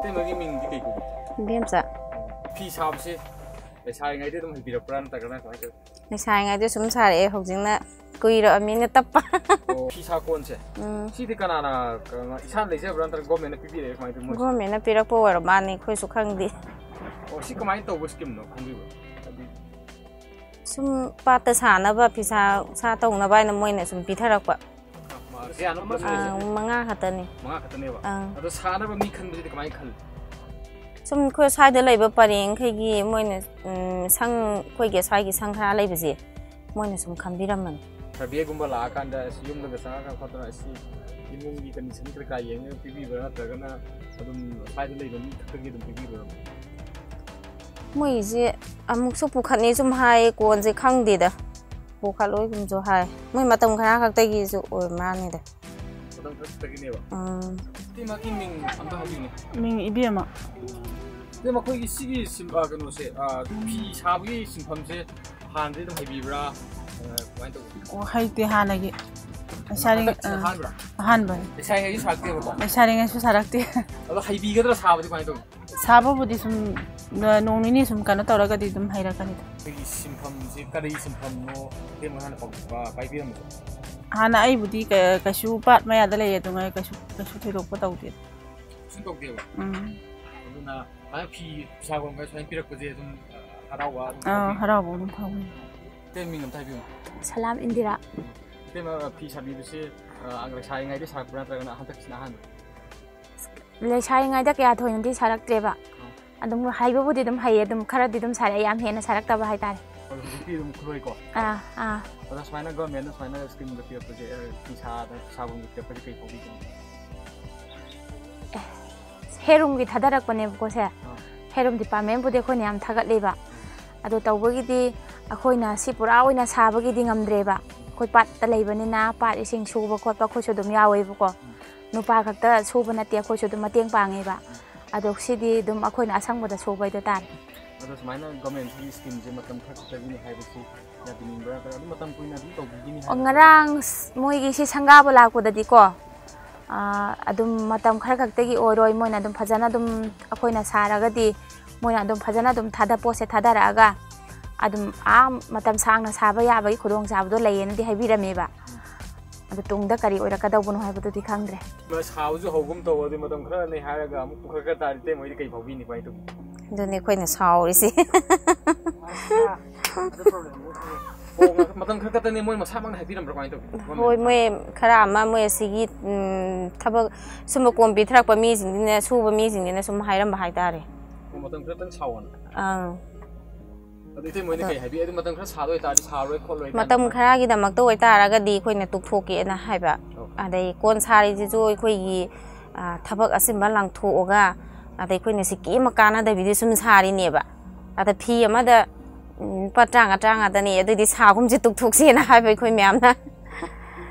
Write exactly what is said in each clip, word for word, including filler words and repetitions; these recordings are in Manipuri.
ꯏꯇꯩꯃꯒꯤ ꯃꯤꯡꯗꯤ ꯀꯩ ꯀꯧꯒꯦ? ꯏꯕꯦꯝꯆꯥ꯫ ꯐꯤ ꯁꯥꯕꯁꯦ ꯂꯩꯁꯥꯔꯤꯉꯩꯗꯩ ꯑꯗꯨꯝ ꯍꯩꯕꯤꯔꯛꯄ꯭ꯔꯥ, ꯅꯠꯇ꯭ꯔꯒꯅ ꯀꯃꯥꯏꯅ ꯇꯧꯏ? ꯂꯩꯁꯥꯔꯤꯉꯩꯗ ꯁꯨꯝ ꯁꯥꯔꯛꯑꯦ, ꯍꯧꯖꯤꯛꯅ ꯀꯨꯏꯔꯛꯑꯃꯤꯅ ꯇꯞꯄ꯫ ꯑꯣ, ꯐꯤ ꯁꯥꯀꯣꯟꯁꯦ ꯎꯝ꯫ ꯁꯤꯗꯤ ꯀꯅꯥꯅ, ꯀꯅꯥ, ꯏꯁꯥꯅ ꯂꯩꯖꯕ꯭ꯔꯥ, ꯅꯠꯇ꯭ꯔꯒ ꯒꯣꯔꯃꯦꯟꯅ ꯄꯤꯕꯤꯔꯛꯑꯦ, ꯀꯃꯥꯏꯅ ꯇꯧꯏ ꯃꯣꯏꯁꯦ? ꯒꯣꯔꯃꯦꯟꯅ ꯄꯤꯔꯛꯄ ꯑꯣꯏꯔ ꯃꯥꯅꯤ, ꯑꯩꯈꯣꯏꯁꯨ ꯈꯪꯗꯦ꯫ ꯑꯣ, ꯁꯤ ꯀꯃꯥꯏꯅ ꯇꯧꯕ ꯁ꯭ꯀꯤꯝꯅꯣ, ꯈꯪꯕꯤꯕ꯭ꯔꯥ? ꯍꯥꯏꯗꯤ ꯁꯨꯝ ꯄꯥꯠꯇ ꯁꯥꯅꯕ, ꯐꯤꯁꯥ ꯁꯥ ꯇꯧꯅꯕ ꯍꯥꯏꯅ ꯃꯣꯏꯅ ꯁꯨꯝ ꯄꯤꯊꯔꯛꯄ꯫ ꯀꯌꯥꯅꯣ ꯄꯨꯂꯞ ꯑꯥ, ꯂꯩꯔꯤꯁꯦ? ꯃꯉꯥ ꯈꯛꯇꯅꯤ꯫ ꯃꯉꯥ ꯈꯛꯇꯅꯦꯕ? ꯑꯥ꯫ ꯑꯗꯣ ꯁꯥꯅꯕ ꯃꯤ ꯈꯟꯕꯁꯤꯗꯤ ꯀꯃꯥꯏꯅ ꯈꯜꯂꯤ? ꯁꯨꯝ ꯑꯩꯈꯣꯏ ꯁ꯭ꯋꯥꯏꯗ ꯂꯩꯕ ꯄꯔꯦꯡꯈꯩꯒꯤ ꯃꯣꯏꯅ, ꯎꯝ, ꯁꯪ, ꯑꯩꯈꯣꯏꯒꯤ ꯁ꯭ꯋꯥꯏꯒꯤ ꯁꯪ ꯈꯔ ꯂꯩꯕꯁꯦ, ꯃꯣꯏꯅ ꯁꯨꯝ ꯈꯟꯕꯤꯔꯝꯕꯅꯤ꯫ ꯁꯔꯚꯦꯒꯨꯝꯕ ꯂꯥꯛꯑꯀꯥꯟꯗ ꯑꯁ ꯌꯨꯝꯗꯒ ꯆꯪꯉꯒ ꯈꯣꯠꯇꯅ ꯑꯁꯤ ꯏꯃꯨꯡꯒꯤ ꯀꯟꯗꯤꯁꯟ ꯀꯩꯀꯥ ꯌꯦꯡꯉꯒ ꯄꯤꯕꯤꯕ꯭ꯔꯥ, ꯅꯠꯇ꯭ꯔꯒꯅ ꯑꯗꯨꯝ ꯁ꯭ꯋꯥꯏꯗ ꯂꯩꯕ ꯃꯤ ꯈꯛꯇꯒꯤ ꯑꯗꯨꯝ ꯄꯤꯕꯤꯕ꯭ꯔꯥ? ꯃꯣꯏꯁꯦ ꯑꯃꯨꯛꯁꯨ ꯄꯨꯈꯠꯅꯤ ꯁꯨꯝ ꯍꯥꯏ, ꯀꯣꯟꯁꯦ ꯈꯪꯗꯦꯗ, ꯄꯨꯈꯠꯂꯣꯏꯒꯨꯝꯁꯨ ꯍꯥꯏ꯫ ꯃꯣꯏ ꯃꯇꯝ ꯈꯔ ꯈꯛꯇꯒꯤꯁꯨ ꯑꯣꯏ ꯃꯥꯜꯂꯤꯗ꯫ ꯃꯇꯝ ꯈꯛꯇꯒꯤꯅꯦꯕ? ꯎꯝ꯫ ꯏꯇꯩꯃꯒꯤ ꯃꯤꯡ ꯑꯝꯇ ꯍꯥꯏꯕꯤꯌꯨꯅꯦ꯫ ꯃꯤꯡ ꯏꯕꯦꯝꯃ꯫ ꯏꯇꯩꯃ, ꯑꯩꯈꯣꯏꯒꯤ ꯁꯤꯒꯤ ꯁꯤꯝ-, ꯑ, ꯀꯩꯅꯣꯁꯦ, ꯑ, ꯐꯤ ꯁꯥꯕꯒꯤ ꯁꯤꯟꯐꯝꯁꯦ ꯍꯥꯟꯅꯗꯤ ꯑꯗꯨꯝ ꯍꯩꯕꯤꯕ꯭ꯔꯥ? ꯑ, ꯀꯃꯥꯏꯅ ꯇꯧꯕ? ꯑꯣ, ꯍꯩꯇꯦ ꯍꯥꯟꯅꯒꯤ꯫ ꯂꯩꯁꯥꯔꯤꯉꯩ-, ꯍꯟꯗꯛꯁꯤꯅ ꯑꯥ, ꯑꯍꯥꯟꯕ꯭ꯔꯥ? ꯑꯍꯥꯟꯕꯅꯤ꯫ ꯂꯩꯁꯥꯔꯤꯉꯩꯁꯨ ꯁꯥꯔꯛꯇꯦꯕꯀꯣ? ꯂꯩꯁꯥꯔꯤꯉꯩꯁꯨ ꯁꯥꯔꯛꯇꯦ꯫ ꯑꯗꯣ ꯍꯩꯕꯤꯒꯗ꯭ꯔꯥ ꯁꯥꯕꯗꯤ, ꯀꯃꯥꯏꯅ ꯇꯧꯕ? ꯁꯥꯕꯕꯨꯗꯤ ꯁꯨꯝ ꯅꯣꯡ ꯅꯤꯅꯤ ꯁꯨꯝ ꯀꯩꯅꯣ ꯇꯧꯔꯒꯗꯤ ꯑꯗꯨꯝ ꯍꯩꯔꯛꯀꯅꯤꯗ꯫ ꯑꯩꯈꯣꯏꯒꯤ ꯁꯤꯟꯐꯝꯁꯦ ꯀꯔꯤ ꯁꯤꯟꯐꯝꯅꯣ, ꯏꯇꯩꯃ ꯍꯥꯟꯅ ꯄꯥꯎ-, ꯑ, ꯄꯥꯏꯕꯤꯔꯝꯕꯁꯦ? ꯍꯥꯟꯅ ꯑꯩꯕꯨꯗꯤ ꯀ-, ꯀꯩꯁꯨ ꯄꯥꯠ ꯃꯌꯥꯗ ꯂꯩꯌꯦ, ꯑꯗꯨꯉꯩ ꯀꯩꯁꯨ, ꯀꯩꯁꯨ ꯊꯣꯏꯗꯣꯛꯄ ꯇꯧꯗꯦ꯫ ꯀꯩꯁꯨ ꯇꯧꯗꯦꯕ? ꯎꯝ꯫ ꯑꯗꯨꯅ ꯁꯨꯃꯥꯏꯅ ꯐꯤ ꯁꯥꯐꯝꯒ ꯁꯨꯃꯥꯏꯅ ꯄꯤꯔꯛꯄꯁꯦ ꯑꯗꯨꯝ, ꯑ, ꯍꯔꯥꯎꯕ ꯑꯗꯨꯝ ꯑꯥ, ꯐꯥꯎꯕꯤ? ꯍꯔꯥꯎꯕ ꯑꯗꯨꯝ ꯐꯥꯎꯏ꯫ ꯏꯇꯩꯃ ꯃꯤꯡ ꯑꯝꯇ ꯍꯥꯏꯕꯤꯌꯨ꯫ ꯁꯂꯥꯝ ꯏꯟꯗꯤꯔꯥ꯫ ꯏꯇꯩꯃ, ꯑ, ꯐꯤ ꯁꯥꯕꯤꯕꯁꯦ, ꯑ, ꯂꯩꯁꯥꯔꯤꯉꯩꯗ ꯁꯥꯔꯛꯄ꯭ꯔꯥ, ꯅꯠꯇ꯭ꯔꯒꯅ ꯍꯟꯗꯛꯁꯤꯅ ꯑꯍꯥꯟꯕ? ꯂꯩꯁꯥꯔꯤꯉꯩꯗ ꯀꯌꯥ ꯊꯣꯏꯅꯗꯤ ꯁꯥꯔꯛꯇ꯭ꯔꯦꯕ꯫ ꯑꯗꯨꯝ ꯍꯩꯕꯕꯨꯗꯤ ꯑꯗꯨꯝ ꯍꯩꯌꯦ, ꯑꯗꯨꯝ ꯈꯔꯗꯤ ꯑꯗꯨꯝ ꯁꯥꯔꯛꯑꯦ, ꯌꯥꯝ ꯍꯦꯟꯅ ꯁꯥꯔꯛꯇꯕ ꯍꯥꯏꯇꯥꯔꯦ꯫ ꯑꯗꯣ ꯍꯧꯖꯤꯛꯇꯤ ꯑꯗꯨꯝ ꯈꯨꯠꯂꯣꯏꯀꯣ? ꯑꯥ, ꯑꯥ꯫ ꯑꯗꯣ ꯁꯨꯃꯥꯏꯅ ꯒꯣꯔꯃꯦꯟꯅ ꯁꯨꯃꯥꯏꯅ ꯁ꯭ꯀꯤꯝꯒ ꯄꯤꯔꯛꯄꯁꯦ, ꯑ, ꯐꯤ ꯁꯥꯗꯅ ꯐꯤ ꯁꯥꯐꯝꯒ ꯄꯤꯔꯛꯄꯁꯦ ꯀꯩ ꯐꯥꯎꯕꯤꯒꯦ? ꯍꯦꯔꯨꯝꯒꯤ ꯊꯥꯗꯔꯛꯄꯅꯦꯕꯀꯣ ꯁꯦ꯫ ꯍꯦꯔꯨꯝ ꯗꯤꯄꯥꯔꯠꯃꯦꯟꯕꯨꯗꯤ ꯑꯩꯈꯣꯏꯅ ꯌꯥꯝ ꯊꯥꯒꯠꯂꯦꯕ꯫ ꯑꯗꯣ ꯇꯧꯕꯒꯤꯗꯤ ꯑꯩꯈꯣꯏꯅ ꯁꯤ ꯄꯨꯔꯥ ꯑꯣꯏꯅ ꯁꯥꯕꯒꯤꯗꯤ ꯉꯝꯗ꯭ꯔꯦꯕ꯫ ꯑꯩꯈꯣꯏ ꯄꯥꯠꯇ ꯂꯩꯕꯅꯤꯅ ꯄꯥꯠ ꯏꯁꯤꯡ ꯁꯨꯕ ꯈꯣꯠꯄ ꯑꯩꯈꯣꯏꯁꯨ ꯑꯗꯨꯝ ꯌꯥꯎꯋꯦꯕꯀꯣ꯫ ꯅꯨꯄꯥ ꯈꯛꯇ ꯁꯨꯕ ꯅꯠꯇꯦ, ꯑꯩꯈꯣꯏꯁꯨ ꯑꯗꯨꯝ ꯃꯇꯦꯡ ꯄꯥꯡꯉꯦꯕ꯫ ꯑꯗꯣ ꯁꯤꯗꯤ ꯑꯗꯨꯝ ꯑꯩꯈꯣꯏꯅ ꯑꯁꯪꯕꯗ ꯁꯨꯕ ꯍꯥꯏꯗꯣ ꯇꯥꯔꯦ꯫ ꯑꯗꯣ ꯁꯨꯃꯥꯏꯅ ꯒꯣꯔꯃꯦꯟꯒꯤ ꯁ꯭ꯀꯤꯝꯁꯦ ꯃꯇꯝ ꯈꯔ ꯈꯛꯇꯒꯤꯅꯤ ꯍꯥꯏꯕꯁꯤ ꯌꯥꯕꯤꯅꯤꯡꯕ꯭ꯔꯥ? ꯅꯠꯇ꯭ꯔꯒ ꯑꯗꯨꯝ ꯃꯇꯝ ꯀꯨꯏꯅ ꯑꯗꯨꯝ ꯇꯧꯕꯤꯒꯅꯤ ꯑꯣ, ꯍꯥꯏꯕ? ꯉꯔꯥꯡ ꯁ-, ꯃꯣꯏꯒꯤ ꯁꯤ ꯁꯪꯒꯥꯕ ꯂꯥꯛꯄꯗꯗꯤꯀꯣ, ꯑꯗꯨꯝ ꯃꯇꯝ ꯈꯔ ꯈꯛꯇꯒꯤ ꯑꯣꯏꯔꯣꯏ, ꯃꯣꯏꯅ ꯑꯗꯨꯝ ꯐꯖꯅ ꯑꯗꯨꯝ ꯑꯩꯈꯣꯏꯅ ꯁꯥꯔꯒꯗꯤ ꯃꯣꯏꯅ ꯑꯗꯨꯝ ꯐꯖꯅ ꯑꯗꯨꯝ ꯊꯥꯗ ꯄꯣꯠꯁꯦ ꯊꯥꯗꯔꯛꯑꯒ ꯑꯗꯨꯝ ꯑꯥ ꯃꯇꯝ ꯁꯥꯡꯅ ꯁꯥꯕ ꯌꯥꯕꯒꯤ ꯈꯨꯗꯣꯡꯆꯥꯕꯗꯣ ꯂꯩꯌꯦꯅꯗꯤ ꯍꯥꯏꯕꯤꯔꯝꯃꯦꯕ꯫ ꯑꯗꯨ ꯇꯨꯡꯗ ꯀꯔꯤ ꯑꯣꯏꯔꯛꯀꯗꯧꯕꯅꯣ ꯍꯥꯏꯕꯗꯨꯗꯤ ꯈꯪꯗ꯭ꯔꯦ꯫ ꯁꯥꯕꯁꯨ ꯍꯧꯒꯨꯝ ꯇꯧ, ꯑꯗꯨ ꯃꯇꯝ ꯈꯔꯅꯤ ꯍꯥꯏꯔꯒ ꯑꯃꯨꯛ ꯄꯨꯈꯠꯈ꯭ꯔ ꯇꯥꯔꯗꯤ ꯏꯇꯩꯃ ꯍꯣꯏꯗꯤ ꯀꯩ ꯐꯥꯎꯕꯤꯅꯤ ꯀꯃꯥꯏꯅ ꯇꯧꯕꯤ? ꯑꯗꯨꯅꯤ ꯑꯩꯈꯣꯏꯅ ꯁꯥꯎꯔꯤꯁꯦ꯫ ꯑꯣ, ꯃꯇꯝ ꯈꯔ ꯈꯛꯇꯅꯦ ꯃꯣꯏ ꯃꯁꯥꯃꯛꯅ ꯍꯥꯏꯕꯤꯔꯝꯕ꯭ꯔꯥ ꯀꯃꯥꯏꯅ ꯇꯧꯒꯦ? ꯍꯣꯏ, ꯃꯣꯏ ꯈꯔ ꯑꯃ ꯃꯣꯏ ꯑꯁꯤꯒꯤ, ꯎꯝ, ꯊꯕꯛ ꯁꯨꯝꯕ ꯀꯣꯝ ꯄꯤꯊꯔꯛꯄ ꯃꯤꯁꯤꯡꯁꯤꯅ, ꯁꯨꯕ ꯃꯤꯁꯤꯡꯁꯤꯅ ꯁꯨꯝ ꯍꯥꯏꯔꯝꯕ ꯍꯥꯏꯇꯥꯔꯦ꯫ ꯑꯣ, ꯃꯇꯝ ꯈꯔꯇꯪ ꯁꯥꯎꯑꯣꯅ꯫ ꯑꯪ꯫ ꯑꯗꯨ ꯏꯇꯩꯃ ꯍꯣꯏꯅ ꯑꯗꯣ ꯀꯩ ꯍꯥꯏꯕꯤ? ꯑꯗꯨ ꯃꯇꯝ ꯈꯔ ꯁꯥꯗꯣꯏ ꯇꯥꯔꯗꯤ ꯁꯥꯔꯣꯏ ꯈꯣꯠꯂꯣꯏ ꯀꯥꯏꯅ ꯃꯇꯝ ꯍꯥꯏ꯫ ꯈꯔꯒꯤꯗꯃꯛꯇ ꯑꯣꯏꯇꯥꯔꯒꯗꯤ ꯑꯩꯈꯣꯏꯅ ꯇꯣꯛꯊꯣꯛꯀꯦꯅ ꯍꯥꯏꯕ꯫ ꯑꯣ꯫ ꯑꯗꯩ ꯀꯣꯟ ꯁꯥꯔꯤꯁꯤꯁꯨ ꯑꯩꯈꯣꯏꯒꯤ, ꯑ, ꯊꯕꯛ ꯑꯆꯤꯟꯕ ꯂꯥꯡꯊꯣꯛꯑꯒ, ꯑꯗꯩ ꯑꯩꯈꯣꯏꯅ ꯁꯤ ꯀꯦꯝꯃ ꯀꯥꯟꯅꯗꯕꯤꯗ ꯁꯨꯝ ꯁꯥꯔꯤꯅꯦꯕ꯫ ꯑꯗ ꯐꯤ ꯑꯃꯗ, ꯎꯝ, ꯂꯨꯄꯥ ꯇꯔꯥꯃꯉꯥ, ꯇꯔꯥꯃꯉꯥꯗꯅꯦ, ꯑꯗꯨꯗꯤ ꯁꯥꯒꯨꯝꯁꯦ ꯇꯣꯛꯊꯣꯛꯁꯦꯅ ꯍꯥꯏꯕ ꯑꯩꯈꯣꯏ ꯃꯌꯥꯝꯅ꯫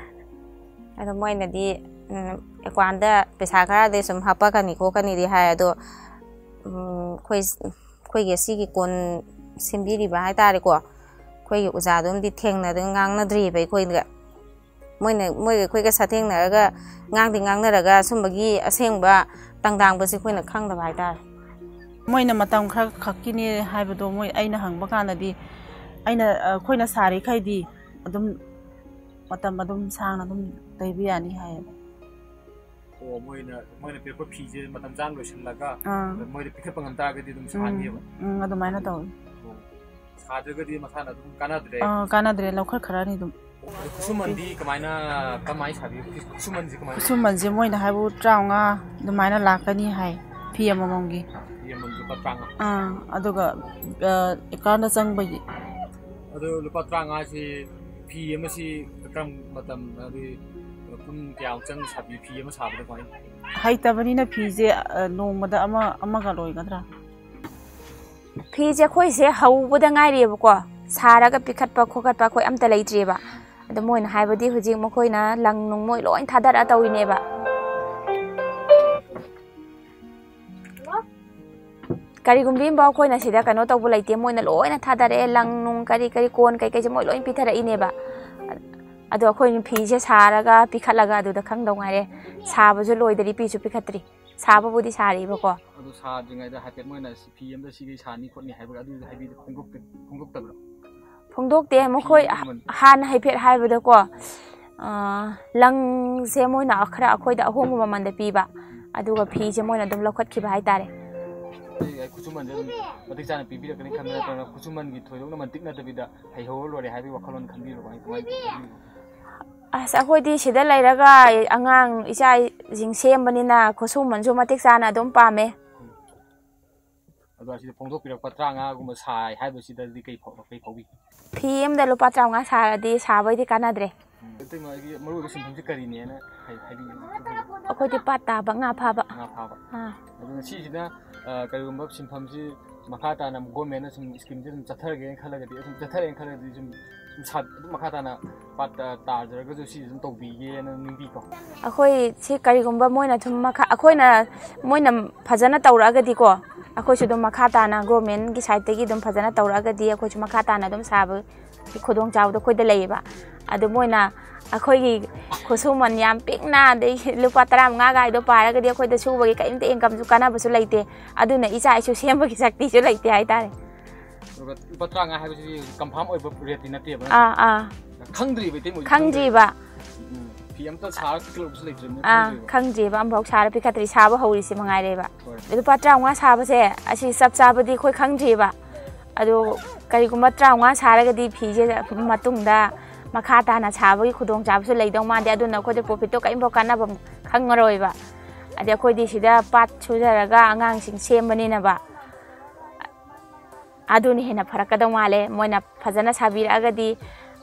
ꯑꯗꯣ ꯃꯣꯏꯅꯗꯤ, ꯎꯝ, ꯑꯦꯀꯥꯎꯟꯗ ꯄꯩꯁꯥ ꯈꯔꯗꯤ ꯁꯨꯝ ꯍꯥꯞꯄꯛꯀꯅꯤ ꯈꯣꯠꯀꯅꯤꯗꯤ ꯍꯥꯏ, ꯑꯗꯣ, ꯎꯝ, ꯑꯩꯈꯣꯏ, ꯑꯩꯈꯣꯏꯒꯤ ꯑꯁꯤꯒꯤ ꯀꯣꯟ ꯁꯦꯝꯕꯤꯔꯤꯕ ꯍꯥꯏꯇꯥꯔꯦꯀꯣ, ꯑꯩꯈꯣꯏꯒꯤ ꯑꯣꯖꯥꯗꯨꯝꯗꯤ ꯊꯦꯡꯅꯗꯅ ꯉꯥꯡꯅꯗ꯭ꯔꯤꯕ ꯑꯩꯈꯣꯏꯒ꯫ ꯃꯣꯏꯅ, ꯃꯣꯏꯒ ꯑꯩꯈꯣꯏꯒ ꯁꯥꯊꯦꯡꯅꯔꯒ ꯉꯥꯡꯗꯤ ꯉꯥꯡꯅꯔꯒ ꯑꯁꯨꯝꯕꯒꯤ ꯑꯁꯦꯡꯕ ꯇꯪꯗꯥꯡꯕꯁꯦ ꯑꯩꯈꯣꯏꯅ ꯈꯪꯗꯕ ꯍꯥꯏꯇꯥꯔꯦ꯫ ꯃꯣꯏꯅ ꯃꯇꯝ ꯈꯔ ꯈꯛꯀꯤꯅꯦ ꯍꯥꯏꯕꯗꯣ, ꯃꯣꯏ, ꯑꯩꯅ ꯍꯪꯕ ꯀꯥꯟꯗꯗꯤ, ꯑꯩꯅ, ꯑꯩꯈꯣꯏꯅ ꯁꯥꯔꯤꯈꯩꯗꯤ ꯑꯗꯨꯝ ꯃꯇꯝ ꯑꯗꯨꯝ ꯁꯥꯡꯅ ꯑꯗꯨꯝ ꯂꯩꯕ ꯌꯥꯅꯤ ꯍꯥꯏꯌꯦꯕ꯫ ꯑꯣ, ꯃꯣꯏꯅ, ꯃꯣꯏꯅ ꯄꯤꯔꯛꯄ ꯐꯤꯁꯦ ꯃꯇꯝ ꯆꯥꯅ ꯂꯣꯏꯁꯤꯜꯂꯒ ꯑꯥ꯫ ꯃꯣꯏꯗ ꯄꯤꯈꯠꯄ ꯉꯝ ꯇꯥꯔꯒꯗꯤ ꯑꯗꯨꯝ ꯎꯝ, ꯁꯥꯅꯤꯕ? ꯎꯝ, ꯑꯗꯨꯃꯥꯏꯅ ꯇꯧꯋꯤ꯫ ꯑꯣ, ꯁꯥꯗ꯭ꯔꯒꯗꯤ ꯃꯁꯥꯅ ꯑꯗꯨꯝ ꯀꯥꯟꯅꯗ꯭ꯔꯦ? ꯑꯥ, ꯀꯥꯟꯅꯗ꯭ꯔꯦ, ꯂꯧꯈꯠꯈ꯭ꯔꯅꯤ ꯑꯗꯨꯝ꯫ ꯑꯗꯨ ꯈꯨꯠꯁꯨꯃꯟꯗꯤ ꯀꯃꯥꯏꯅ, ꯀꯃꯥꯏꯅ ꯁꯥꯕꯤ? ꯈꯨꯠꯁꯨꯃꯟꯁꯦ ꯀꯃꯥꯏꯅ? ꯈꯨꯠꯁꯨꯃꯟꯁꯦ ꯃꯣꯏꯅ ꯍꯥꯏꯕꯨ ꯇꯔꯥꯃꯉꯥ ꯑꯗꯨꯃꯥꯏꯅ ꯂꯥꯛꯀꯅꯤ ꯍꯥꯏ, ꯐꯤ ꯑꯃꯃꯝꯒꯤ꯫ ꯐꯤ ꯑꯃꯃꯝ ꯂꯨꯄꯥ ꯇꯔꯥꯃꯉꯥ? ꯑꯥ, ꯑꯗꯨꯒ, ꯑ, ꯑꯦꯀꯥꯎꯟꯗ ꯆꯪꯕꯒꯤ꯫ ꯑꯗꯨ ꯂꯨꯄꯥ ꯇꯔꯥꯃꯉꯥꯁꯤ ꯐꯤ ꯑꯃꯁꯤ ꯀꯔꯝ ꯃꯇꯝ, ꯍꯥꯏꯗꯤ ꯄꯨꯡ ꯀꯌꯥꯃꯨꯛ ꯆꯪ ꯁꯥꯕꯤ, ꯐꯤ ꯑꯃ ꯁꯥꯕꯗ ꯀꯃꯥꯏꯅ? ꯍꯩꯇꯕꯅꯤꯅ ꯐꯤꯁꯦ, ꯑ, ꯅꯣꯡꯃꯗ ꯑꯃ, ꯑꯃꯒ ꯂꯣꯏꯒꯗ꯭ꯔꯥ? ꯐꯤꯁꯦ ꯑꯩꯈꯣꯏꯁꯦ ꯍꯧꯕꯗ ꯉꯥꯏꯔꯤꯑꯕꯀꯣ, ꯁꯥꯔꯒ ꯄꯤꯈꯠꯄ ꯈꯣꯀꯠꯄ ꯑꯩꯈꯣꯏ ꯑꯝꯇ ꯂꯩꯇ꯭ꯔꯤꯑꯕ꯫ ꯑꯗꯣ ꯃꯣꯏꯅ ꯍꯥꯏꯕꯗꯤ ꯍꯧꯖꯤꯛ ꯃꯈꯣꯏꯅ ꯂꯪ ꯅꯨꯡ ꯃꯣꯏ ꯂꯣꯏ ꯊꯥꯗꯔꯛꯑ ꯇꯧꯔꯤꯅꯦꯕ꯫ ꯀꯔꯤꯒꯨꯝꯕꯤ ꯑꯃꯐꯥꯎ ꯑꯩꯈꯣꯏꯅ ꯁꯤꯗ ꯀꯩꯅꯣ ꯇꯧꯕ ꯂꯩꯇꯦ, ꯃꯣꯏꯅ ꯂꯣꯏꯅ ꯊꯥꯗꯔꯛꯑꯦ, ꯂꯪ ꯅꯨꯡ ꯀꯔꯤ ꯀꯔꯤ ꯀꯣꯟ ꯀꯩꯀꯩꯁꯦ ꯃꯣꯏ ꯂꯣꯏ ꯄꯤꯊꯔꯛꯏꯅꯦꯕ꯫ ꯑꯗꯣ ꯑꯩꯈꯣꯏꯅ ꯐꯤꯁꯦ ꯁꯥꯔꯒ ꯄꯤꯈꯠꯂꯒ ꯑꯗꯨꯗ ꯈꯪꯗꯧ ꯉꯥꯏꯔꯦ꯫ ꯁꯥꯕꯁꯨ ꯂꯣꯏꯗ꯭ꯔꯤ, ꯄꯤꯁꯨ ꯄꯤꯈꯠꯇ꯭ꯔꯤ, ꯁꯥꯕꯕꯨꯗꯤ ꯁꯥꯔꯤꯕꯀꯣ꯫ ꯑꯗꯨ ꯁꯥꯗ꯭ꯔꯤꯉꯩꯗ ꯍꯥꯏꯐꯦꯠ ꯃꯣꯏꯅ ꯁꯤ ꯐꯤ ꯑꯃꯗ ꯁꯤꯒꯤ ꯁꯥꯅꯤ ꯈꯣꯠꯅꯤ ꯍꯥꯏꯕꯒ ꯑꯗꯨ ꯍꯥꯏꯕꯤꯗ ꯐꯣꯡꯗꯣꯛꯇ- ꯐꯣꯡꯗꯣꯛꯇꯕ꯭ꯔꯣ? ꯐꯣꯡꯗꯣꯛꯇꯦ꯫ ꯃꯈꯣꯏ ꯃꯃꯜ? ꯍꯥꯟꯅ ꯍꯥꯏꯐꯦꯠ ꯍꯥꯏꯕꯗꯀꯣ, ꯑ, ꯂꯪꯁꯦ ꯃꯣꯏꯅ ꯈꯔ ꯑꯩꯈꯣꯏꯗ ꯑꯍꯣꯡꯕ ꯃꯃꯜꯗ ꯄꯤꯕ, ꯑꯗꯨꯒ ꯐꯤꯁꯦ ꯃꯣꯏꯅ ꯑꯗꯨꯝ ꯂꯧꯈꯠꯈꯤꯕ ꯍꯥꯏꯇꯥꯔꯦ꯫ ꯑꯩ, ꯑꯩ ꯈꯨꯠꯁꯨꯃꯟꯁꯦ ꯑꯗꯨꯝ ꯃꯇꯤꯛ ꯆꯥꯅ ꯄꯤꯕꯤꯔꯛꯀꯅꯤ ꯈꯟꯕ ꯅꯠꯇ꯭ꯔꯒ ꯈꯨꯠꯁꯨꯃꯟꯒꯤ ꯊꯣꯏꯗꯣꯛꯅ ꯃꯟꯇꯤꯛ ꯅꯠꯇꯕꯤꯗ ꯍꯩꯍꯧꯔ ꯂꯣꯏꯔꯦ ꯍꯥꯏꯕꯒꯤ ꯋꯥꯈꯜꯂꯣꯟ ꯈꯟꯕꯤꯕ꯭ꯔꯣ? ꯀꯃꯥꯏ, ꯀꯃꯥꯏꯅ ꯇꯧꯕꯤꯕ꯭ꯔꯣ? ꯑꯁ, ꯑꯩꯈꯣꯏꯗꯤ ꯁꯤꯗ ꯂꯩꯔꯒ ꯑꯉꯥꯡ ꯏꯆꯥꯁꯤꯡ ꯁꯦꯝꯕꯅꯤꯅ ꯈꯨꯠꯁꯨꯃꯟꯁꯨ ꯃꯇꯤꯛ ꯆꯥꯅ ꯑꯗꯨꯝ ꯄꯥꯝꯃꯦ꯫ ꯑꯗꯣ ꯑꯁꯤꯗ ꯐꯣꯡꯗꯣꯛꯄꯤꯔꯛꯄ ꯇꯔꯥꯃꯉꯥꯒꯨꯝꯕ ꯁꯥꯏ ꯍꯥꯏꯕꯁꯤꯗꯗꯤ ꯀꯩ ꯐꯥꯎ-, ꯀꯩ ꯐꯥꯎꯕꯤ? ꯐꯤ ꯑꯃꯗ ꯂꯨꯄꯥ ꯇꯔꯥꯃꯉꯥ ꯁꯥꯔꯗꯤ ꯁꯥꯕꯩꯗꯤ ꯀꯥꯟꯅꯗ꯭ꯔꯦ꯫ ꯎꯝ, ꯑꯗꯨ ꯃꯥꯒꯤ ꯃꯔꯨꯑꯣꯏꯕ ꯁꯤꯟꯐꯝꯁꯤ ꯀꯔꯤꯅꯦꯅ ꯍꯥꯏ-, ꯍꯥꯏꯕꯤꯌꯨ? ꯑꯩꯈꯣꯏꯗꯤ ꯄꯥꯠ ꯇꯥꯕ, ꯉꯥ ꯐꯥꯕ꯫ ꯉꯥ ꯐꯥꯕ꯫ ꯑꯥ꯫ ꯑꯗꯨꯅ ꯁꯤꯁꯤꯅ, ꯑ, ꯀꯔꯤꯒꯨꯝꯕ ꯁꯤꯟꯐꯝꯁꯤ ꯃꯈꯥ ꯇꯥꯅ ꯒꯣꯔꯃꯦꯟꯅ ꯁꯨꯝ ꯁ꯭ꯀꯤꯝꯁꯦ ꯑꯗꯨꯝ ꯆꯠꯊꯔꯒꯦꯅ ꯈꯜꯂꯒꯗꯤ, ꯑꯗꯨꯝ ꯆꯠꯊꯔꯒꯦꯅ ꯈꯜꯂꯒꯗꯤ ꯁꯨꯝ, ꯁꯨꯝ ꯁꯥ-, ꯑꯗꯨꯝ ꯃꯈꯥ ꯇꯥꯅ ꯄꯥꯠ ꯇꯥ-, ꯇꯥꯖꯔꯒꯁꯨ ꯁꯤꯁꯦ ꯑꯗꯨꯝ ꯇꯧꯕꯤꯒꯦꯅ ꯅꯤꯡꯕꯤꯀꯣ꯫ ꯑꯩꯈꯣꯏ ꯁꯤ ꯀꯔꯤꯒꯨꯝꯕ ꯃꯣꯏꯅ ꯁꯨꯝ ꯃꯈꯥ, ꯑꯩꯈꯣꯏꯅ, ꯃꯣꯏꯅ ꯐꯖꯅ ꯇꯧꯔꯛꯑꯒꯗꯤꯀꯣ, ꯑꯩꯈꯣꯏꯁꯨ ꯑꯗꯨꯝ ꯃꯈꯥ ꯇꯥꯅ ꯒꯣꯔꯃꯦꯟꯒꯤ ꯁꯥꯏꯠꯇꯒꯤ ꯑꯗꯨꯝ ꯐꯖꯅ ꯇꯧꯔꯛꯑꯒꯗꯤ ꯑꯩꯈꯣꯏꯁꯨ ꯃꯈꯥ ꯇꯥꯅ ꯑꯗꯨꯝ ꯁꯥꯕꯒꯤ ꯈꯨꯗꯣꯡꯆꯥꯕꯗꯣ ꯑꯩꯈꯣꯏꯗ ꯂꯩꯌꯦꯕ꯫ ꯑꯗꯨ ꯃꯣꯏꯅ ꯑꯩꯈꯣꯏꯒꯤ ꯈꯨꯠꯁꯨꯃꯟ ꯌꯥꯝ ꯄꯤꯛꯅ, ꯑꯗꯩ ꯂꯨꯄꯥ ꯇꯔꯥꯃꯉꯥꯒꯥꯏꯗꯣ ꯄꯥꯔꯒꯗꯤ ꯑꯩꯈꯣꯏꯗ ꯁꯨꯕꯒꯤ ꯀꯔꯤꯝꯇ ꯏꯟꯀꯝꯁꯨ ꯀꯥꯟꯅꯕꯁꯨ ꯂꯩꯇꯦ, ꯑꯗꯨꯅ ꯏꯆꯥ ꯏꯁꯨ ꯁꯦꯝꯕꯒꯤ ꯁꯛꯇꯤꯁꯨ ꯂꯩꯇꯦ ꯍꯥꯏꯇꯥꯔꯦ꯫ ꯑꯗꯨꯒ ꯂꯨꯄꯥ ꯇꯔꯥꯃꯉꯥ ꯍꯥꯏꯕꯁꯤꯗꯤ ꯍꯧꯖꯤꯛ ꯀꯟꯐꯥꯔꯝ ꯑꯣꯏꯕ ꯔꯦꯠꯇꯤ ꯅꯠꯇꯦꯕ, ꯅꯠꯇ꯭ꯔꯥ? ꯑꯥ, ꯑꯥ꯫ ꯈꯪꯗ꯭ꯔꯤꯕ, ꯏꯇꯩꯃ ꯍꯧꯖꯤꯛ ꯈꯪꯗ꯭ꯔꯤꯕ꯫ ꯎꯝ, ꯐꯤ ꯑꯝꯇ ꯁꯥꯔꯒ ꯄꯤꯈꯠꯂꯛꯄꯁꯨ ꯂꯩꯇ꯭ꯔꯤꯕꯅꯤꯅ ꯑꯥ, ꯈꯪꯗ꯭ꯔꯤꯕ꯫ ꯈꯪꯗ꯭ꯔꯤꯕ, ꯑꯃꯐꯥꯎ ꯁꯥꯔ ꯄꯤꯈꯠꯇ꯭ꯔꯤ, ꯁꯥꯕ ꯍꯧꯔꯤꯁꯤ ꯃꯉꯥꯏꯔꯦꯕ꯫ ꯍꯣꯏ꯫ ꯂꯨꯄꯥ ꯇꯔꯥꯃꯉꯥ ꯁꯥꯕꯁꯦ, ꯑꯁꯤ ꯆꯞ ꯆꯥꯕꯗꯤ ꯑꯩꯈꯣꯏ ꯈꯪꯗ꯭ꯔꯤꯕ꯫ ꯑꯗꯨ ꯀꯔꯤꯒꯨꯝꯕ ꯇꯔꯥꯃꯉꯥ ꯁꯥꯔꯒꯗꯤ ꯐꯤꯁꯦ ꯃꯇꯨꯡꯗ ꯃꯈꯥ ꯇꯥꯅ ꯁꯥꯕꯒꯤ ꯈꯨꯗꯣꯡꯆꯥꯕꯁꯨ ꯂꯩꯗꯧ ꯃꯥꯟꯗꯦ, ꯑꯗꯨꯅ ꯑꯩꯈꯣꯏꯗ ꯄ꯭ꯔꯣꯐꯤꯠꯇꯣ ꯀꯔꯤꯝꯐꯥꯎ ꯀꯥꯟꯅꯕ ꯈꯪꯉꯔꯣꯏꯕ꯫ ꯑꯗꯩ ꯑꯩꯈꯣꯏꯗꯤ ꯁꯤꯗ ꯄꯥꯠ ꯁꯨꯖꯔꯒ ꯑꯉꯥꯡꯁꯤꯡ ꯁꯦꯝꯕꯅꯤꯅꯕ꯫ ꯑꯗꯨꯅ ꯍꯦꯟꯅ ꯐꯔꯛꯀꯗꯧ ꯃꯥꯜꯂꯦ꯫ ꯃꯣꯏꯅ ꯐꯖꯅ ꯁꯥꯕꯤꯔꯛꯑꯒꯗꯤ,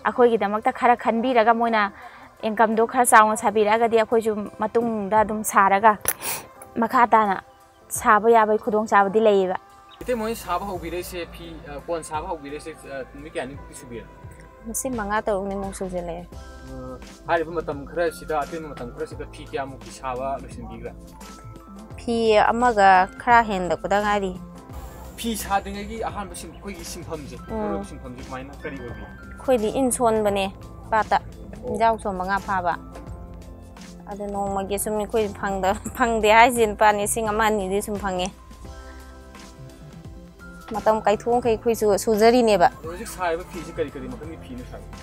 ꯑꯩꯈꯣꯏꯒꯤꯗꯃꯛꯇ ꯈꯔ ꯈꯟꯕꯤꯔꯒ, ꯃꯣꯏꯅ ꯏꯟꯀꯝꯗꯣ ꯈꯔ ꯆꯥꯎꯅ ꯁꯥꯕꯤꯔꯛꯑꯒꯗꯤ, ꯑꯩꯈꯣꯏꯁꯨ ꯃꯇꯨꯡꯗ ꯑꯗꯨꯝ ꯁꯥꯔꯒ ꯃꯈꯥ ꯇꯥꯅ ꯁꯥꯕ ꯌꯥꯕꯒꯤ ꯈꯨꯗꯣꯡꯆꯥꯕꯗꯤ ꯂꯩꯌꯦꯕ꯫ ꯏꯇꯩꯃ ꯍꯣꯏ ꯁꯥꯕ ꯍꯧꯕꯤꯔꯛꯏꯁꯦ, ꯐꯤ, ꯑ, ꯀꯣꯟ ꯁꯥꯕ ꯍꯧꯕꯤꯔꯛꯏꯁꯦ, ꯑ, ꯅꯨꯃꯤꯠ ꯀꯌꯥꯅꯤꯃꯨꯛꯇꯤ ꯁꯨꯕꯤꯔꯦ? ꯃꯁꯤ ꯃꯉꯥ ꯇꯔꯨꯛꯅꯤꯃꯨꯛ ꯁꯨꯖꯜꯂꯛꯑꯦ꯫ ꯑ, ꯍꯥꯏꯔꯤꯕ ꯃꯇꯝ ꯈꯔꯁꯤꯗ, ꯑꯇꯦꯟꯕ ꯃꯇꯝ ꯈꯔꯁꯤꯗ ꯐꯤ ꯀꯌꯥꯃꯨꯛꯇꯤ ꯁꯥꯕ ꯂꯣꯏꯁꯤꯟꯕꯤꯈ꯭ꯔꯦ? ꯐꯤ ꯑꯃꯒ ꯈꯔ ꯍꯦꯟꯗꯣꯛꯄꯗ ꯉꯥꯏꯔꯤ꯫ ꯐꯤ ꯁꯥꯗ꯭ꯔꯤꯉꯩꯒꯤ ꯑꯍꯥꯟꯕ ꯁꯤꯟ-, ꯑꯩꯈꯣꯏꯒꯤ ꯁꯤꯟꯐꯝꯁꯦ, ꯎꯝ꯫ ꯃꯔꯨꯑꯣꯏꯕ ꯁꯤꯟꯐꯝꯁꯦ ꯀꯃꯥꯏꯅ, ꯀꯔꯤ ꯑꯣꯏꯕꯤꯒꯦ? ꯑꯩꯈꯣꯏꯗꯤ ꯏꯟ ꯁꯣꯟꯕꯅꯦ ꯄꯥꯠꯇ꯫ ꯏꯟꯖꯥꯎꯁꯣ ꯃꯉꯥ ꯐꯥꯕ꯫ ꯑꯗꯨ ꯅꯣꯡꯃꯒꯤ ꯁꯨꯝ ꯑꯩꯈꯣꯏ ꯐꯪꯗ-, ꯐꯪꯗꯦ ꯍꯥꯏꯁꯦ ꯂꯨꯄꯥ ꯂꯤꯁꯤꯡ ꯑꯃ ꯑꯅꯤꯗꯤ ꯁꯨꯝ ꯐꯪꯉꯦ꯫ ꯃꯇꯝ ꯀꯥꯏꯊꯣꯛꯈꯩ ꯑꯩꯈꯣꯏꯁꯨ ꯁꯨꯖꯔꯤꯅꯦꯕ꯫ ꯑꯗꯣ ꯍꯧꯖꯤꯛ ꯁꯥꯔꯤꯕ ꯐꯤꯁꯦ ꯀꯔꯤ ꯀꯔꯤ ꯃꯈꯜꯒꯤ ꯐꯤꯅꯣ ꯁꯥꯔꯤꯕ?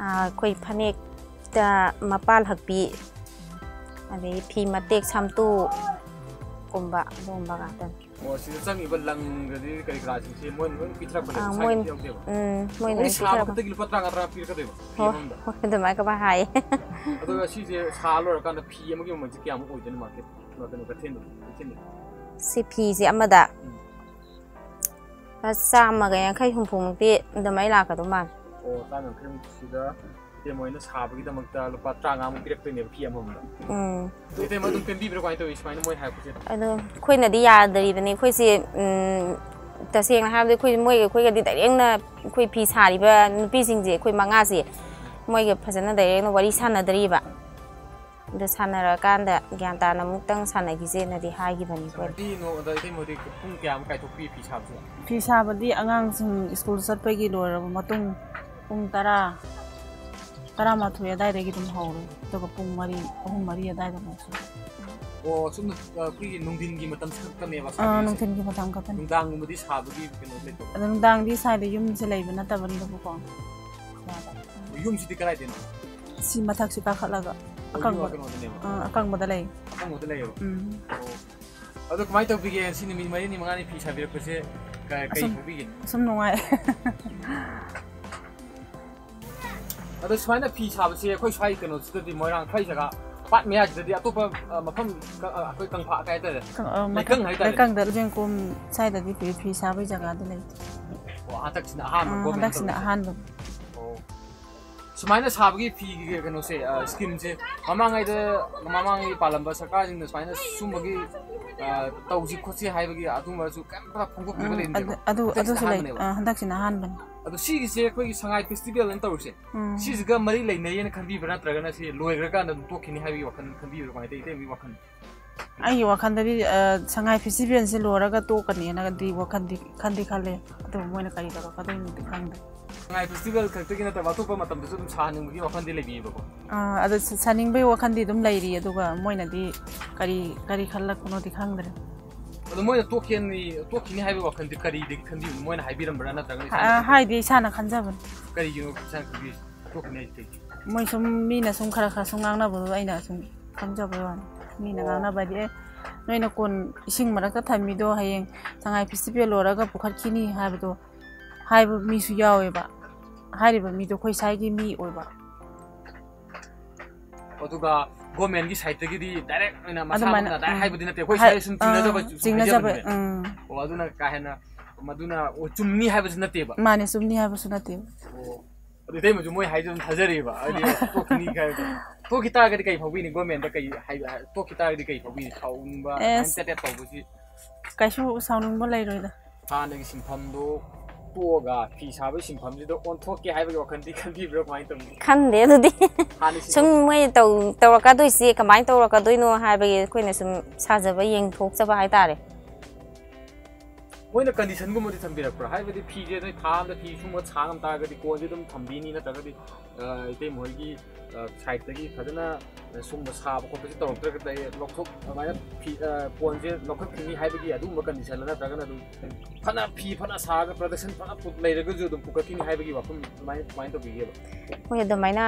ꯑꯥ, ꯑꯩꯈꯣꯏ ꯐꯅꯦꯛꯇ ꯃꯄꯥꯜ ꯍꯛꯄꯤ, ꯑꯗꯒꯤ ꯐꯤ ꯃꯇꯦꯛ ꯁꯝꯇꯨꯒꯨꯝꯕ, ꯑꯗꯨꯒꯨꯝꯕ ꯉꯥꯛꯇꯅꯤ꯫ ꯑꯣ, ꯁꯤꯗ ꯆꯪꯉꯤꯕ ꯂꯪꯒꯗꯤ ꯀꯔꯤ ꯀꯔꯥꯁꯤꯡꯁꯦ ꯃꯣꯏꯅ ꯂꯣꯏ ꯄꯤꯊꯔꯛꯄꯅꯦ, ꯑꯥ, ꯃꯣꯏ, ꯏꯁꯥꯒꯤꯗꯤ ꯌꯥꯎꯗꯦꯕ? ꯎꯝ, ꯃꯣꯏꯅ ꯑꯣꯡꯂꯤ ꯂꯣꯏ ꯁꯥꯕ ꯄꯤꯊꯔꯛꯄꯅꯦ꯫ ꯈꯛꯇꯒꯤ ꯂꯨꯄꯥ ꯇꯔꯥꯃꯉꯥ, ꯇꯔꯥ ꯄꯤꯔꯛꯀꯗꯣꯏꯕ, ꯐꯤ ꯍꯣꯏ, ꯑꯃꯃꯝꯗ? ꯍꯣꯏ, ꯑꯗꯨꯃꯥꯏꯅ ꯀꯃꯥꯏꯅ ꯍꯥꯏꯌꯦ꯫ ꯑꯗꯨꯒ ꯁꯤꯁꯦ ꯁꯥ ꯂꯣꯏꯔꯀꯥꯟꯗ ꯐꯤ ꯑꯃꯒꯤ ꯃꯃꯜꯁꯦ ꯀꯌꯥꯃꯨꯛ ꯑꯣꯏꯗꯣꯏꯅꯣ ꯃꯥꯔꯀꯦꯠ, ꯀꯩꯅꯣ, ꯀꯩꯊꯦꯜꯗ, ꯀꯩꯊꯦꯜꯗ? ꯁꯤ ꯐꯤꯁꯦ ꯑꯃꯗ ꯎꯝ꯫ ꯆꯥꯝꯃꯒ ꯌꯥꯡꯈꯩ, ꯍꯨꯝꯐꯨꯃꯨꯛꯇꯤ ꯑꯗꯨꯃꯥꯏꯅ ꯂꯥꯛꯀꯗꯧ ꯃꯥꯜꯂꯦ꯫ ꯑꯣ, ꯆꯥꯝ ꯌꯥꯡꯈꯩꯃꯨꯛ ꯁꯤꯗ ꯏꯇꯩꯃ ꯍꯣꯏꯅ ꯁꯥꯕꯒꯤꯗꯃꯛꯇ ꯂꯨꯄꯥ ꯇꯔꯥꯃꯉꯥꯃꯨꯛ ꯄꯤꯔꯛꯇꯣꯏꯅꯦꯕ ꯐꯤ ꯑꯃꯃꯝꯗ꯫ ꯎꯝ꯫ ꯑꯗꯣ ꯏꯇꯩꯃ ꯑꯗꯨꯝ ꯄꯦꯟꯕꯤꯕ꯭ꯔꯥ ꯀꯃꯥꯏꯅ ꯇꯧꯋꯤ ꯁꯨꯃꯥꯏꯅ ꯃꯣꯏ ꯍꯥꯏꯔꯛꯄꯁꯦ? ꯑꯗꯣ ꯑꯩꯈꯣꯏꯅꯗꯤ ꯌꯥꯗ꯭ꯔꯤꯕꯅꯤ꯫ ꯑꯩꯈꯣꯏꯁꯦ, ꯎꯝ, ꯇꯁꯦꯡꯅ ꯍꯥꯏꯔꯕꯗ ꯑꯩꯈꯣꯏ ꯃꯣꯏꯒ ꯑꯩꯈꯣꯏꯒꯗꯤ ꯗꯥꯏꯔꯦꯛꯅ ꯑꯩꯈꯣꯏ ꯐꯤ ꯁꯥꯔꯤꯕ ꯅꯨꯄꯤꯁꯤꯡꯁꯦ ꯑꯩꯈꯣꯏ ꯃꯉꯥꯁꯦ ꯃꯣꯏꯒ ꯐꯖꯅ ꯗꯥꯏꯔꯦꯛꯅ ꯋꯥꯔꯤ ꯁꯥꯟꯅꯗ꯭ꯔꯤꯕ꯫ ꯑꯗꯣ ꯁꯥꯟꯅꯔꯀꯥꯟꯗ ꯒ꯭ꯌꯥꯟ ꯇꯥꯅ ꯑꯃꯨꯛꯇꯪ ꯁꯥꯟꯅꯈꯤꯁꯦꯅ ꯍꯥꯏꯈꯤꯕꯅꯤ ꯑꯩꯈꯣꯏꯅ꯫ ꯁꯥꯟꯅꯕꯤ ꯅꯣ-, ꯑꯗ ꯏꯇꯩꯃ ꯍꯣꯏꯗꯤ ꯄꯨꯡ ꯀꯌꯥꯃꯨꯛ ꯀꯥꯏꯊꯣꯛꯄꯤ ꯐꯤ ꯁꯥꯕꯁꯦ? ꯐꯤ ꯁꯥꯕꯗꯤ ꯑꯉꯥꯡꯁꯤꯡ ꯁ꯭ꯀꯨꯜ ꯆꯠꯄꯒꯤ ꯂꯣꯏꯔꯕ ꯃꯇꯨꯡ ꯄꯨꯡ ꯇꯔꯥ, ꯇꯔꯥꯃꯥꯊꯣꯏ ꯑꯗꯥꯏꯗꯒꯤ ꯑꯗꯨꯝ ꯍꯧꯔꯦ, ꯑꯗꯨꯒ ꯄꯨꯡ ꯃꯔꯤ, ꯑꯍꯨꯝ ꯃꯔꯤ ꯑꯗꯥꯏꯗ ꯂꯣꯏꯁꯤꯜꯂꯦ꯫ ꯑꯣ, ꯁꯨꯝ, ꯑ, ꯑꯩꯈꯣꯏꯒꯤ ꯅꯨꯡꯊꯤꯟꯒꯤ ꯃꯇꯝꯁꯤ ꯈꯛꯇꯅꯦꯕ ꯑꯥ, ꯁꯥꯕꯤꯁꯦ? ꯅꯨꯡꯊꯤꯟꯒꯤ ꯃꯇꯝ ꯈꯛꯇꯅꯤ꯫ ꯅꯨꯡꯗꯥꯡꯒꯨꯝꯕꯗꯤ ꯁꯥꯕꯒꯤ ꯀꯩꯅꯣ ꯂꯩꯇꯕ꯭ꯔꯣ? ꯑꯗꯣ ꯅꯨꯡꯗꯥꯡꯗꯤ ꯁ꯭ꯋꯥꯏꯗ ꯌꯨꯝꯁꯦ ꯂꯩꯕ ꯅꯠꯇꯕꯅꯤꯅꯕꯀꯣ꯫ ꯌꯥꯗꯕ꯫ ꯌꯨꯝꯁꯤꯗꯤ ꯀꯗꯥꯏꯗꯩꯅꯣ? ꯁꯤ ꯃꯊꯛꯁꯤ ꯀꯥꯈꯠꯂꯒ ꯑꯣ, ꯌꯨꯝ ꯑꯀꯪꯕ-, ꯀꯩꯅꯣꯗꯅꯦꯕ? ꯑꯥ, ꯑꯀꯪꯕꯗ ꯂꯩ꯫ ꯑꯀꯪꯕꯗ ꯂꯩꯌꯦꯕ? ꯎꯝ꯫ ꯑꯣ꯫ ꯑꯗꯣ ꯀꯃꯥꯏꯅ ꯇꯧꯕꯤꯒꯦ? ꯁꯤ ꯅꯨꯃꯤꯠ ꯃꯔꯤꯅꯤ ꯃꯉꯥꯅꯤ ꯐꯤ ꯁꯥꯕꯤꯔꯛꯄꯁꯦ ꯀ-, ꯀꯩ ꯑꯁꯨꯝ, ꯐꯥꯎꯕꯤꯒꯦ? ꯑꯁꯨꯝ ꯅꯨꯡꯉꯥꯏ꯫ ꯑꯗꯣ ꯁꯨꯃꯥꯏꯅ ꯐꯤ ꯁꯥꯕꯁꯦ ꯑꯩꯈꯣꯏ ꯁ꯭ꯋꯥꯏ ꯀꯩꯅꯣꯁꯤꯗꯗꯤ, ꯃꯣꯏꯔꯥꯡ ꯁ꯭ꯋꯥꯏ ꯖꯒꯥ ꯄꯥꯠ ꯃꯌꯥꯁꯤꯗꯗꯤ ꯑꯇꯣꯞꯄ, ꯑ, ꯃꯐꯝ ꯀ-, ꯑ, ꯑꯩꯈꯣꯏ ꯀꯪꯐꯥ ꯀꯩ ꯍꯥꯏꯇꯥꯔꯦ? ꯀ-, ꯑ, ꯃꯊꯛ-, ꯂꯩꯀꯪ ꯍꯥꯏꯇꯥꯔꯦ? ꯂꯩꯀꯪꯗ, ꯎꯖꯦꯡꯀꯣꯝ ꯁ꯭ꯋꯥꯏꯗꯗꯤ ꯐꯤ, ꯐꯤ ꯁꯥꯕꯒꯤ ꯖꯒꯥꯗꯤ ꯂꯩꯇꯦ꯫ ꯑꯣ, ꯍꯟꯗꯛꯁꯤꯅ ꯑꯍꯥꯟꯕ ꯑꯥ, ꯀꯣꯝ ꯍꯟꯗꯛꯁꯤꯅ ꯇꯧꯔꯤꯁꯦ? ꯑꯍꯥꯟꯕ꯫ ꯑꯣ꯫ ꯁꯨꯃꯥꯏꯅ ꯁꯥꯕꯒꯤ ꯐꯤꯒꯤ ꯀꯩꯅꯣꯁꯦ, ꯑ, ꯁ꯭ꯀꯤꯝꯁꯦ ꯃꯃꯥꯡꯉꯩꯗ, ꯃꯃꯥꯡꯉꯩ ꯄꯥꯜꯂꯝꯕ ꯁꯔꯀꯥꯔꯁꯤꯡꯅ ꯁꯨꯃꯥꯏꯅ ꯁꯨꯝꯕꯒꯤ, ꯑ, ꯇꯧꯁꯤ ꯈꯣꯠꯁꯤ ꯍꯥꯏꯕꯒꯤ ꯑꯗꯨꯝꯕꯁꯨ ꯀꯩꯝꯇ ꯐꯣꯡꯗꯣꯛꯄꯤꯕ ꯎꯝ, ꯂꯩꯔꯝꯗꯦꯕ? ꯑꯗꯨ, ꯑꯗꯨ, ꯍꯟꯗꯛꯁꯤꯅ ꯑꯗꯨꯁꯨ ꯂꯩ-, ꯑꯍꯥꯟꯕꯅꯦꯕ? ꯑ, ꯍꯟꯗꯛꯁꯤꯅ ꯑꯍꯥꯟꯕꯅꯤ꯫ ꯑꯗꯣ ꯁꯤꯒꯤꯁꯦ ꯑꯩꯈꯣꯏꯒꯤ ꯁꯉꯥꯏ ꯐꯦꯁꯇꯤꯚꯦꯜ ꯑꯅ ꯇꯧꯔꯤꯁꯦ, ꯎꯝ꯫ ꯁꯤꯁꯤꯒ ꯃꯔꯤ ꯂꯩꯅꯩꯌꯦꯅ ꯈꯟꯕꯤꯕ꯭ꯔꯥ, ꯅꯠꯇ꯭ꯔꯒꯅ ꯁꯤ ꯂꯣꯏꯈ꯭ꯔꯀꯥꯟꯗ ꯑꯗꯨꯝ ꯇꯣꯛꯈꯤꯅꯤ ꯍꯥꯏꯕꯒꯤ ꯋꯥꯈꯜ ꯈꯟꯕꯤꯕ꯭ꯔꯥ, ꯀꯃꯥꯏꯅ ꯇꯧꯏ, ꯏꯇꯩꯃꯒꯤ ꯋꯥꯈꯜ? ꯑꯩꯒꯤ ꯋꯥꯈꯜꯗꯗꯤ, ꯑ, ꯁꯉꯥꯏ ꯐꯦꯁꯇꯤꯚꯦꯜꯁꯦ ꯂꯣꯏꯔꯒ ꯇꯣꯛꯀꯅꯤꯅꯗꯤ ꯋꯥꯈꯜꯗꯤ ꯈꯟꯗꯤ ꯈꯜꯂꯦ, ꯑꯗꯨꯕꯨ ꯃꯣꯏꯅ ꯀꯔꯤ ꯇꯧꯔꯛꯀꯗꯣꯏꯅꯣꯗꯤ ꯈꯪꯗꯦ꯫ ꯁꯉꯥꯏ ꯐꯦꯁꯇꯤꯚꯦꯜ ꯈꯛꯇꯒꯤ ꯅꯠꯇꯕ ꯑꯇꯣꯞꯄ ꯃꯇꯝꯗꯁꯨ ꯑꯗꯨꯝ ꯁꯥꯍꯟꯅꯤꯡꯕꯒꯤ ꯋꯥꯈꯜꯗꯤ ꯂꯩꯕꯤꯌꯦꯕꯀꯣ? ꯑꯥ, ꯑꯗꯣ ꯁ- ꯁꯥꯅꯤꯡꯕꯒꯤ ꯋꯥꯈꯜꯗꯤ ꯑꯗꯨꯝ ꯂꯩꯔꯤ, ꯑꯗꯨꯒ ꯃꯣꯏꯅꯗꯤ ꯀꯔꯤ ꯀꯔꯤ ꯈꯜꯂꯛꯄꯅꯣꯗꯤ ꯈꯪꯗ꯭ꯔꯦ꯫ ꯑꯗꯣ ꯃꯣꯏꯅ ꯇꯣꯛꯈꯤꯅꯤ, ꯇꯣꯛꯈꯤꯅꯤ ꯍꯥꯏꯕꯒꯤ ꯋꯥꯈꯜꯗꯤ ꯀꯔꯤꯗꯒꯤ ꯈꯟꯕꯤꯕꯅꯣ? ꯃꯣꯏꯅ ꯍꯥꯏꯕꯤꯔꯝꯕ꯭ꯔꯥ, ꯅꯠꯇ꯭ꯔꯒꯅ ꯍꯥ- ꯍꯥꯏꯗꯤ ꯏꯁꯥꯅ ꯈꯟꯖꯕꯅꯤ꯫ ꯀꯔꯤꯒꯤꯅꯣ ꯏꯁꯥꯅ ꯈꯟꯕꯤꯔꯤꯁꯦ? ꯇꯣꯛꯈꯤꯅꯤ ꯍꯥꯏꯁꯦ ꯀꯩꯒꯤ? ꯃꯣꯏ ꯁꯨꯝ ꯃꯤꯅ ꯁꯨꯝ ꯈꯔ ꯈꯔ ꯁꯨꯝ ꯉꯥꯡꯅꯕꯗꯣ ꯑꯩꯅ ꯁꯨꯝ ꯈꯪꯖꯕꯩ ꯋꯥꯅꯤ꯫ ꯃꯤꯅ ꯑꯣ꯫ ꯉꯥꯡꯅꯕꯗꯤ, "ꯑꯦ, ꯅꯣꯏꯅ ꯀꯣꯟ ꯏꯁꯤꯡ ꯃꯔꯛꯇ ꯊꯝꯃꯤꯗꯣ ꯍꯌꯦꯡ ꯁꯉꯥꯏ ꯐꯦꯁꯇꯤꯚꯦꯜ ꯂꯣꯏꯔꯒ ꯄꯨꯈꯠꯈꯤꯅꯤ" ꯍꯥꯏꯕꯗꯣ, ꯍꯥꯏꯕ ꯃꯤꯁꯨ ꯌꯥꯎꯋꯦꯕ꯫ ꯍꯥꯏꯔꯤꯕ ꯃꯤꯗꯣ ꯑꯩꯈꯣꯏ ꯁ꯭ꯋꯥꯏꯒꯤ ꯃꯤ ꯑꯣꯏꯕ꯫ ꯑꯗꯨꯒ ꯒꯣꯔꯃꯦꯟꯒꯤ ꯁꯥꯏꯠꯇꯒꯤꯗꯤ ꯗꯥꯏꯔꯦꯛ ꯑꯣꯏꯅ ꯃꯁꯥ ꯑꯗꯨꯃꯥꯏꯅ, ꯃꯛꯅ ꯗꯥꯏꯔꯦꯛ ꯑꯥ, ꯍꯥꯏꯕꯗꯤ ꯅꯠꯇꯦ, ꯑꯩꯈꯣꯏ ꯍꯥꯏ- ꯁ꯭ꯋꯥꯏꯗ ꯁꯨꯝ ꯆꯤꯡꯅꯖꯕ ꯑꯥ, ꯁꯨꯝ ꯆꯤꯡꯅꯖꯕ꯫ ꯍꯥꯏꯖꯕꯅꯦꯕ꯫ ꯎꯝ꯫ ꯑꯣ, ꯑꯗꯨꯅ ꯀꯥ ꯍꯦꯟꯅ ꯃꯗꯨꯅ, ꯑꯣ, ꯆꯨꯝꯅꯤ ꯍꯥꯏꯕꯁꯨ ꯅꯠꯇꯦꯕ꯫ ꯃꯥꯅꯦ, ꯆꯨꯝꯅꯤ ꯍꯥꯏꯕꯁꯨ ꯅꯠꯇꯦꯕ꯫ ꯑꯣ, ꯑꯗꯨ ꯏꯇꯩꯃꯁꯨ ꯃꯣꯏ ꯍꯥꯏꯗꯨ ꯑꯗꯨꯝ ꯊꯥꯖꯔꯤꯕ, ꯍꯥꯏꯗꯤ ꯇꯣꯛꯈꯤꯅꯤ ꯍꯥꯏꯕꯗꯣ꯫ ꯇꯣꯛꯈꯤ ꯇꯥꯔꯒꯗꯤ ꯀꯩ ꯐꯥꯎꯕꯤꯅꯤ? ꯒꯣꯔꯃꯦꯟꯗ ꯀꯩ ꯍꯥꯏ-, ꯍꯥꯏ-, ꯇꯣꯛꯈꯤ ꯇꯥꯔꯒꯗꯤ ꯀꯩ ꯐꯥꯎꯕꯤꯅꯤ? ꯁꯥꯎꯅꯤꯡꯕ, ꯑꯦꯁ꯫ ꯑꯗꯨꯃꯥꯏꯅ ꯇꯦꯠ ꯇꯦꯠ ꯇꯧꯕꯁꯤ? ꯀꯩꯁꯨ ꯁꯥꯎꯅꯤꯡꯕ ꯂꯩꯔꯣꯏꯗ꯫ ꯍꯥꯟꯅꯒꯤ ꯁꯤꯟꯐꯝꯗꯣ ꯇꯣꯛꯑꯒ ꯐꯤ ꯁꯥꯕꯒꯤ ꯁꯤꯟꯐꯝꯁꯤꯗ ꯑꯣꯟꯊꯣꯛꯀꯦ ꯍꯥꯏꯕꯒꯤ ꯋꯥꯈꯜꯗꯤ ꯈꯟꯕꯤꯕ꯭ꯔꯥ, ꯀꯃꯥꯏꯅ ꯇꯧꯅꯤ? ꯈꯟꯗꯦ ꯑꯗꯨꯗꯤ꯫ ꯍꯥꯟꯅ ꯁꯨꯝ ꯃꯣꯏ ꯇꯧ ꯇꯧꯔꯛꯀꯗꯣꯏꯁꯦ ꯀꯃꯥꯏꯅ ꯇꯧꯔꯛꯀꯗꯣꯏꯅꯣ ꯍꯥꯏꯕꯒꯤ ꯑꯩꯈꯣꯏꯅ ꯁꯨꯝ ꯁꯥꯖꯕ, ꯌꯦꯡꯊꯣꯛꯆꯕ ꯍꯥꯏꯇꯥꯔꯦ꯫ ꯃꯣꯏꯅ ꯀꯟꯗꯤꯁꯟꯒꯨꯝꯕꯗꯤ ꯊꯝꯕꯤꯔꯛꯄ꯭ꯔꯥ? ꯍꯥꯏꯕꯗꯤ ꯐꯤꯁꯦ ꯅꯣꯏ ꯊꯥ ꯑꯃꯗ ꯐꯤ ꯁꯨꯝꯕ ꯁꯥ ꯉꯝ ꯇꯥꯔꯒꯗꯤ ꯀꯣꯟꯁꯦ ꯑꯗꯨꯝ ꯊꯝꯕꯤꯅꯤ, ꯅꯠꯇ꯭ꯔꯒꯗꯤ, ꯑ, ꯏꯇꯩ ꯃꯈꯣꯏꯒꯤ, ꯑ, ꯁꯥꯏꯠꯇꯒꯤ ꯐꯖꯅ ꯁꯨꯝꯕ ꯁꯥꯕ ꯈꯣꯠꯄꯁꯦ ꯇꯧꯔꯛꯇ꯭ꯔꯒꯗꯤ ꯂꯧꯊꯣꯛ-, ꯑꯗꯨꯃꯥꯏꯅ ꯐꯤ, ꯑ, ꯀꯣꯟꯁꯦ ꯂꯧꯈꯠꯈꯤꯅꯤ ꯍꯥꯏꯕꯒꯤ ꯑꯗꯨꯒꯨꯝꯕ ꯀꯟꯗꯤꯁꯟꯂ, ꯅꯠꯇ꯭ꯔꯒꯅ ꯑꯗꯨꯝ ꯐꯅ ꯐꯤ ꯐꯅ ꯁꯥꯔꯒ ꯄ꯭ꯔꯗꯛꯁꯟ ꯐꯅ ꯄꯨ-, ꯂꯩꯔꯒꯁꯨ ꯑꯗꯨꯝ ꯄꯨꯈꯠꯈꯤꯅꯤ ꯍꯥꯏꯕꯒꯤ ꯋꯥꯐꯝ ꯑꯗꯨꯃꯥꯏꯅ, ꯑꯗꯨꯃꯥꯏꯅ ꯇꯧꯕꯤꯒꯦꯕ? ꯃꯣꯏ ꯑꯗꯨꯃꯥꯏꯅ,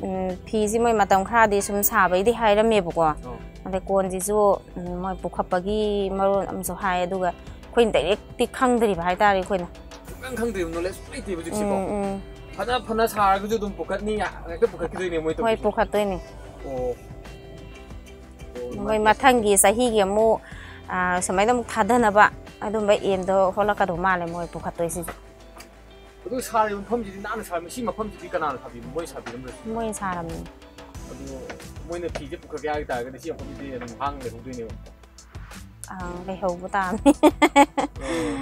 ꯎꯝ, ꯐꯤꯁꯤ ꯃꯣꯏ ꯃꯇꯝ ꯈꯔꯗꯤ ꯁꯨꯝ ꯁꯥꯕꯩꯗꯤ ꯍꯥꯏꯔꯝꯃꯦꯕꯀꯣ꯫ ꯑꯣ꯫ ꯑꯗꯩ ꯀꯣꯟꯁꯤꯁꯨ, ꯎꯝ, ꯃꯣꯏ ꯄꯨꯈꯠꯄꯒꯤ ꯃꯔꯣꯟ ꯑꯃꯁꯨ ꯍꯥꯏ, ꯑꯗꯨꯒ ꯑꯩꯈꯣꯏꯅ ꯗꯥꯏꯔꯦꯛꯇꯤ ꯈꯪꯗ꯭ꯔꯤꯕ ꯍꯥꯏꯇꯥꯔꯦ ꯑꯩꯈꯣꯏꯅ꯫ ꯁꯨꯡꯈꯪ ꯈꯪꯗ꯭ꯔꯤꯕ, ꯅꯣꯂꯦꯖ ꯂꯩꯇꯦꯕ ꯍꯧꯖꯤꯛꯁꯤꯀꯣ꯫ ꯎꯝ, ꯎꯝ. ꯐꯅ ꯐꯅ ꯁꯥꯔꯒꯁꯨ ꯑꯗꯨꯝ ꯄꯨꯈꯠꯅꯤ, ꯍꯦꯛꯇ ꯄꯨꯈꯠꯈꯤꯗꯣꯏꯅꯦ ꯃꯣꯏ ꯍꯣꯏ, ꯇꯧꯔꯤꯁꯦ꯫ ꯄꯨꯈꯠꯇꯣꯏꯅꯤ꯫ ꯑꯣ꯫ ꯑꯣ, ꯃꯣꯏ ꯃꯊꯪꯒꯤ ꯆꯍꯤꯒꯤ ꯑꯃꯨꯛ, ꯑ, ꯁꯨꯃꯥꯏꯅ ꯑꯃꯨꯛ ꯊꯥꯗꯅꯕ ꯑꯗꯨꯝꯕ ꯑꯦꯝꯗꯣ ꯍꯣꯠꯂꯛꯀꯗꯧ ꯃꯥꯜꯂꯦ ꯃꯣꯏ ꯄꯨꯈꯠꯇꯣꯏꯁꯤꯁꯨ꯫ ꯑꯗꯨ ꯁꯥꯔꯤꯕ ꯃꯐꯝꯁꯤꯗꯤ ꯅꯥꯟꯅ ꯁꯥꯔꯝꯃꯤ꯫ ꯁꯤ ꯃꯐꯝꯁꯤꯗꯤ ꯀꯅꯥꯅ ꯁꯥꯕꯤꯕꯅꯣ? ꯃꯣꯏ ꯁꯥꯕꯤꯔꯝꯕ꯭ꯔꯁꯨ? ꯃꯣꯏ ꯁꯥꯔꯝꯃꯤ꯫ ꯑꯗꯨ ꯃꯣꯏꯅ ꯐꯤꯁꯦ ꯄꯨꯈꯠꯀꯦ ꯍꯥꯏ ꯇꯥꯔꯒꯗꯤ ꯁꯤ ꯃꯐꯝꯁꯤꯗꯤ ꯑꯗꯨꯝ ꯍꯥꯡꯅ ꯂꯩꯍꯧꯗꯣꯏꯅꯦꯕ? ꯑ, ꯂꯩꯍꯧꯕ ꯇꯥꯕꯅꯤ꯫ ꯑꯣ꯫